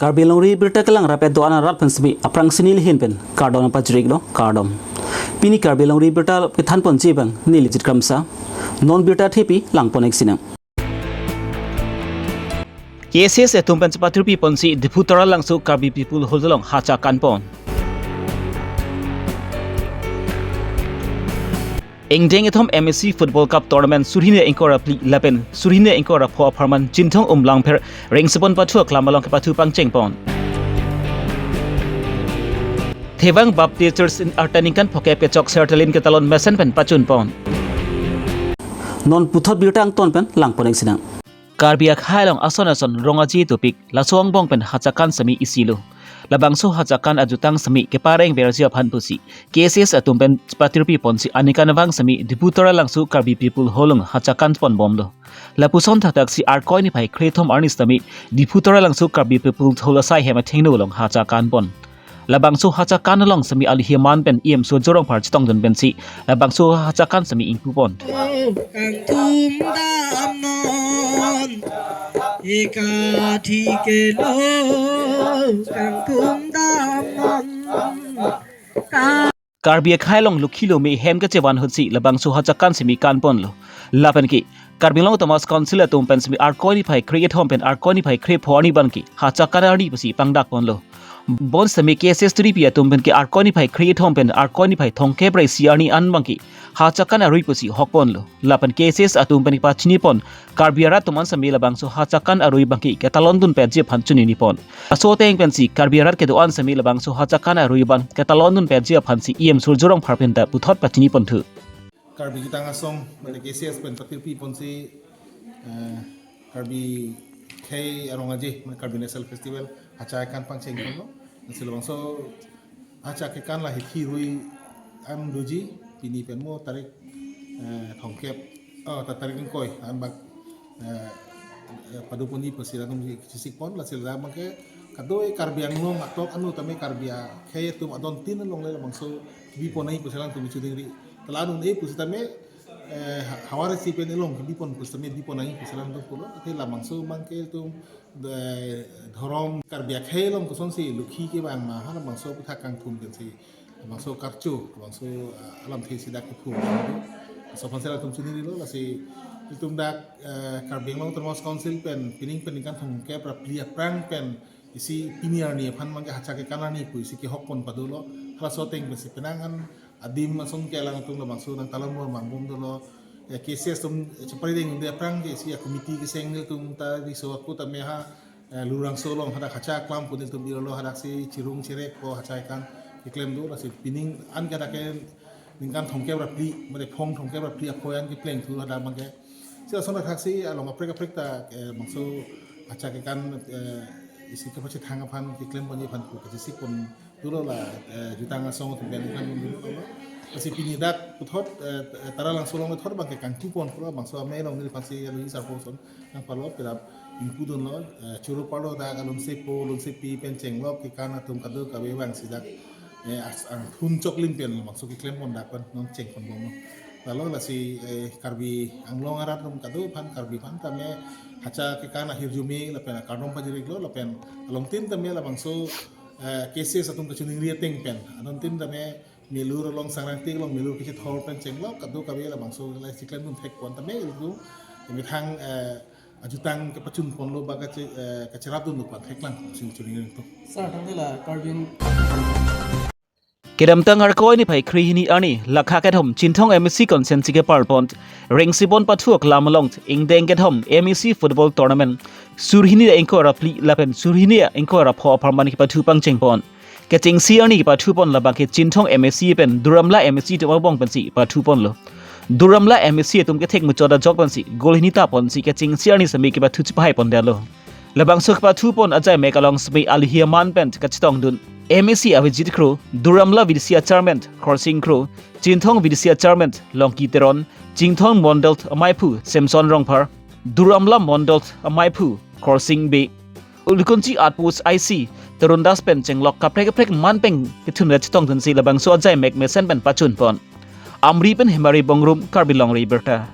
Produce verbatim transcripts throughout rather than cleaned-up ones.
Karbi Longri Birta kelang rapet do-an arat pen semi aphrangsi neli ahin pen kardom pajir-iklo, kardom. Pini Karbi Longri Birta kethanponji abang neli Jit Kramsa. Non birta thepi langpon-ik sinang. K S S atum pen chepatirpiponsi Diphu Taralangso Karbi People Hall along hacha kanpon. Ingdeng kethom M S C Football Cup Tournament suri hini ingkoi ra phli lapen suri hini ingkoi ra pho apharman Chinthong Umlangpher Rengsibon pathu aklam along kepathu pangchengpon. Thevang Baptist Church in arta ningkan phokep kechok Sertalin ketalon mesen pen pachunpon. Non puthot birta angton pen langpon-ik sinang. Karbi akhei along ason ason rong aje dopik, laso angbong pen hacha kan semi isilo. Labangso hacha kan ajutang semi kepareng verji aphan pusi K S S atum pen patirpiponsi aningkanvang semi Diphu Taralangso Karbi People Hall along hacha kanponbomlo. Lapuson thakthak si Arkoi niphai krethom arni semi Diphu Taralangso Karbi People Hall asai hem athengno along hacha kanpon. Labangso hacha kan along semi alihi aman pen E M Surjya Rongphar chetongdun pensi labangso hacha kan semi ingpupon. Kangthum damnon, ekathi kelo, kangthum damnon. Karbi akhei along lukhi lome hem kechevan ahutsi labangso hacha kan semi kanponlo. Lapen ke Karbi Anglong Autonomous Council atum pen semi Arkoi niphai kre-kethom pen Arkoi niphai krepho arni abangke hacha kan arni pusi pangdakponlo. Bonsitame K S S tiripi atum pen ke Arkoi niphai kre-kethom pen Arkoi niphai thomkep ra isi arni an abangke hacha kan arui pusi hokponlo. Lapen K S S atum pen pachinipon Karbi arat atum an semi labangso hacha kan arui abangke ketalondun petji aphan chininipon. Laso ateng pensi Karbi arat kedo-an semi labangso hacha kan arui abang ketalondun petji aphansi E M Surjya Rongphar pen ta puthot pachiniponthu. Karbi Kitang Asong, mane K C S pen patirpiponsi, eh, Karbi khei arong aje, mane Karbi National Festival, hacha kekan pangchengponlo. Nasi labangso hacha kekan la hithi rui am doji, pini pen mo tarik, eh, thomkep, oh, ta tarik ingkoi, an bak, eh, eh, padoponi pusi latum chisikpon, lasi labangke kadokave Karbi Anglong atok anu tame Karbi akhei atum adontin along le labangso bipon nangji pusi latum chudingri. Telanun e pusitame, eh, ha-, havar isi pen elong kebipon pusitame bipon nangji pusi latum pulo. Athe labangso abangke tum, eh, dhorom Karbi akhei along kosonsi lukhi kevang ma ha labangso aputhak kangthum pensi labangso karcho, labangso, eh, alamthe si dak kephu. Laso aphansi latum chiningrilo, lasi itum dak, eh, Karbi Anglong Autonomous Council pen pining pen ningkan thomkep ra phli aphrang pen isi pini arni aphan abangke hacha kekan arni pu isi kehokpon padolo. Halaso ateng pensi penang an adim asong ke alangtum labangso nangtalon mor mangbom dolo. Eh, K C S atum, eh, chepari dengdunde aphrang ke isi a-committee keseng nelitum ta riso ako tame ha, eh, Lurangso along hadak hacha aklam pu nelitum birolo, hadaksi chirung chirek ko hacha kekan keklem do, lasi pining an ke dak ke ningkan thomkep ra phli, mane phong thomkep ra phli aphoi an kepleng thu hadak abangke. Si lason thaksi along kaprek kaprek ta, eh, bangso hacha kekan, eh, isi kepachethang aphan keklemponji aphan pu kachisikpon dolo la, eh, jutang asong atum pen kan dolo. Lasi pini dak puthot, eh, Taralangso along thot abangke kangthupon pulo, bangso amei along neliphansi alohi sarpo ason nangpalo, pirap ingpudunlo, eh, choro parlo dak alun sepo, alun sepi pen chenglok kekan atum kadokave vangsi dak, eh, as-, angthun choklim pen bangso keklempon dak pen non chengponbomlo. Lalo lasi, eh, Karbi Anglong arat atum kadokave aphan, Karbi aphan tame hacha kekan ahirjume lapen akardom pajir-iklo, lapen alongtin tame labangso, eh, K C S atum kachiningri ateng pen, alongtin tame Melur along Sangrangtik along Melur kachethor pen chenglok kadokave labangso la chiklemdun thekpon tame ilitum methang, eh, ajutang kepachunponlo ba kache-, eh, kacherapdunlo pu theklang chini chini ringto. Sir, tangte la Karbi Kedamtang Arkoi niphai krehini arni, lakha kethom Chinthong M A C constituency keparpon Rengsibon pathu aklam along ingdeng kethom M A C football tournament suri hini ingkoi ra phli lapen suri hini ingkoi ra pho apharman kepathu pangchengpon. Kechengsi arni kepathupon labangke Chinthong M A C pen Duar Amla M A C atum angbong pensi pathuponlo. Duar Amla M A C atum kethek muchot ajok pensi goal hini taponsi kechengsi arni semi kepathu chipahaipondetlo. Labangso kepathupon ajaimek along semi alihi aman pen kachetongdun M A C Avijit Kro, Duar Amla V D C a chairman Khorsing Kro, Chinthong V D C a chairman Longki Teron, Chinthong Mondol amaiphu Samson Rongphar, Duar Amla Mondol amaiphu Khorsing Bey, Ulukunchi Outpost I C Tarun Das pen chenglok kaprek kaprek man pen kethun chetongdunsi labangso ajaimek mesen pen pachunpon. Amri pen Hemari Bongrung, Karbi Longri Birta.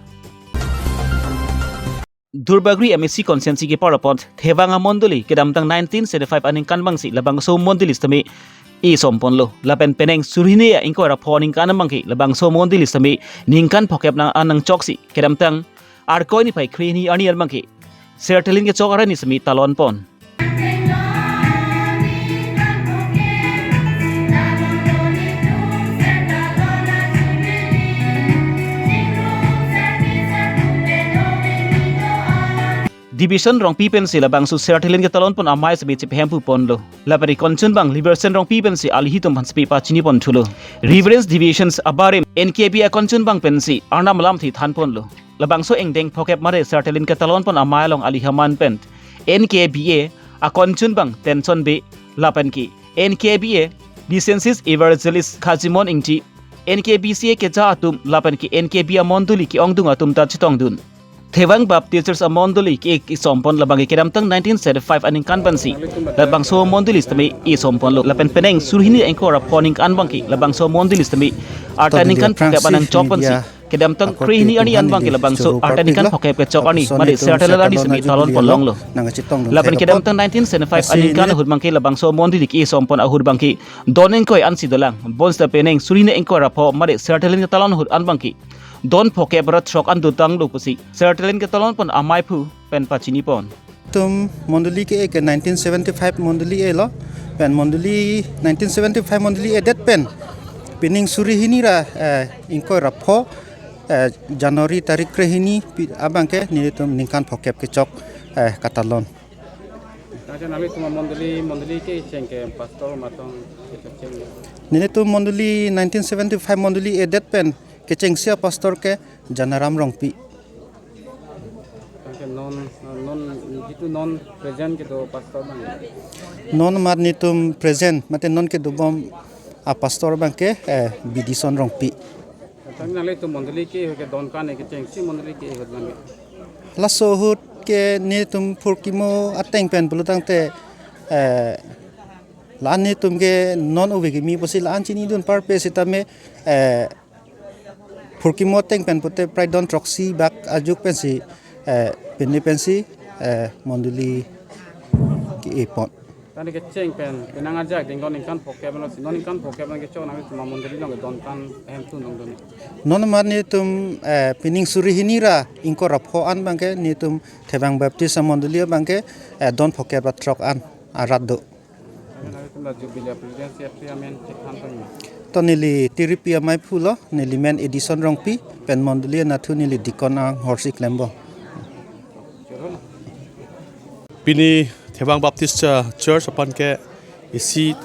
Duarbagori M A C constituency kepar apot Thevang amondoli kedamtang nineteen seventy-five aningkan abangsi labangso mondoli sitame e-somponlo. Lapen penang suri hini ingkoi ra pho aningkan abangke labangso mondoli sitame ningkan phokep nang anang choksi kedamtang Arkoi niphai kre hini arni abangke serthe len kechok arni sitame talonpon. Division Rongpi pensi labangso serthe len ketalonpon amei sitame chepahemphu ponlo. Lapen konchunbang Liberson Rongpi pensi alitum aphan sitame pachini ponthulo. Reverend Division abarim N K B akonchunbang pensi Arnam alamthe thanponlo. Labangso ingdeng phokep mate serthe len ketalonpon amei along ali haman pen N K B A akonchunbang Tenson Bey lapen ke N K B A Licensed Evangelist Khajimon Ingti, N K B C A keja atum lapen ke N K B amondoli ke-ongdung atum ta chetongdun. Thevang Baptist Church amondoli ke e-sompon labangke kedamtang nineteen seventy-five aningkan pensi labangso mondoli sitame e-somponlo. Lapen penang suri hini ingkoi ra pho aningkan abangke labangso mondoli sitame arta ningkan phokep anang chok pensi kedamtang kre hini arni abangke labangso arta ningkan phokep kechok arni mate serthe len arni sitame talonpon longlo. Lapen kedamtang nineteen seventy-five aningkan ahut abangke labangso mondoli ke e-sompon ahut abangke don ingkoi ansi dolang. Bonsita penang suri hini ingkoi ra pho mate serthe len ketalon ahut abangke don phokep ra throk an dotanglo pusi serthe len ketalonpon ameiphu pen pachinipon. Itum mondoli ke-e ke nineteen seventy-five mondoli e-lo, pen mondoli nineteen seventy-five mondoli edet pen pining suri hini ra, eh, ingkoi ra pho, eh, January tarik kre hini pi-, abangke nelitum ningkan phokep kechok, eh, katalon. Acha nanglitum amondoli, mondoli kecheng ke pastor matong kecheng. Nelitum mondoli nineteen seventy-five mondoli edet pen kechengsi apastor ke Janaram Rongpi. Tangke non, non, jitu non present kedo pastor abang. Non amat nelitum present, mate non kedobom apastor abangke, eh, Bidison Rongpi. Tangke nanglitum mondoli ke-e ke don kan kechengsi mondoli ke-e ahut abangke. Laso ahut ke nelitum phurkimo ateng pen pulotangte, eh, la-an nelitum ke non ove kimi pusi la-an chinidun parpe sitame, eh, phurkimo ateng pen pute prai don throksi bak ajuk pensi, eh, pini pensi, eh, mondoli ke-epon. Tangte kecheng pen, penang ajak dingdon ningkan phokep lo, si non ningkan phokep nang kechok nang cuma mondoli nang don kan hem tu nang don. Non amat nelitum, eh, pining suri hini ra ingkoi ra pho an abangke nelitum Thevang Baptist amondoli abangke, eh, don phokep ra throk an arat do. Amen, amen, tum la Jubilee Presidency F P amen, chethan tong. To neli tiripi ameiphu lo, neli men Edison Rongpi, pen mondoli anatthu neli deacon anghorsi klembom. Pini Thevang Baptist Church aphan ke isi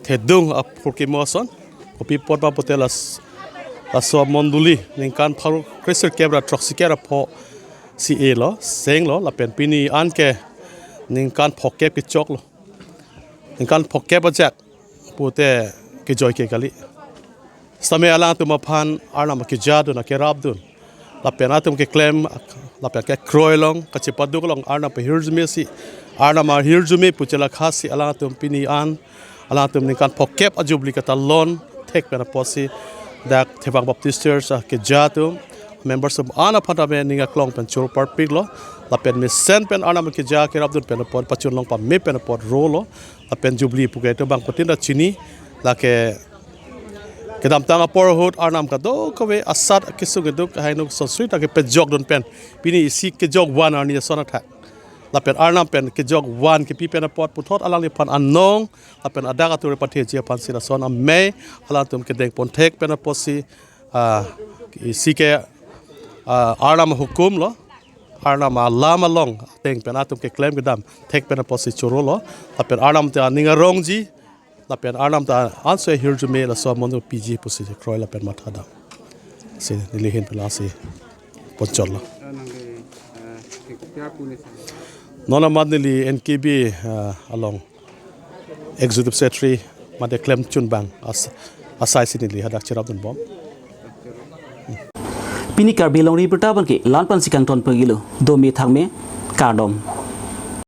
thedung aphurkimo ason, kopi apot ma pute las-, laso mondoli, ningkan pharo kre sirkep ra throksi kep ra pho si e-lo, senglo, lapen pini an ke ningkan phokep kechoklo. Ningkan phokep ajak pute kejoi ke kali. Sitame alangtum aphan Arnam akejadun akerapdun. Lapen atum keklem, lapen kekroi along, kachepaduk along Arnam ahirjume si, Arnam ahirjume pu chelakha si alangtum pini an, alangtum ningkan phokep a-Jubilee katalon thek pen apotsi dak Thevang Baptist Church akeja atum, members atum an aphan tame ning aklong pen choro parpiklo, lapen mesen pen Arnam akeja kerapdun pen apot pachun long pame pen apot rolo, lapen Jubilee pu ke itum bangphutin ta chini, lake kedamtang apor ahut Arnam kadokave asat kesung keduk, hainu sonsri ta kepejokdun pen pini isi kejok van arni ason athak. Lapen Arnam pen kejok van kepi pen apot puthot alangliphan anong, lapen adak atur patheji aphansi lason amei alangtum kedengpon thek pen apotsi, ah, isi ke, ah, Arnam ahukum lo, Arnam alam along ateng pen atum keklem kedam thek pen apotsi chorolo, lapen Arnam ta aning arongji, lapen Arnam ta anso ahirjume laso amonit piji pusi kroi lapen mathadam. Si neli ahin pen lasi ponchotlo. Non amat neli N K B, ah, along Executive Secretary mate klemchunbang as-, asai si neli hadak cherapdunbom. Pini Karbi Longri Abirta abangke la-an pensi kangton pagilo, dome thakme, kardom.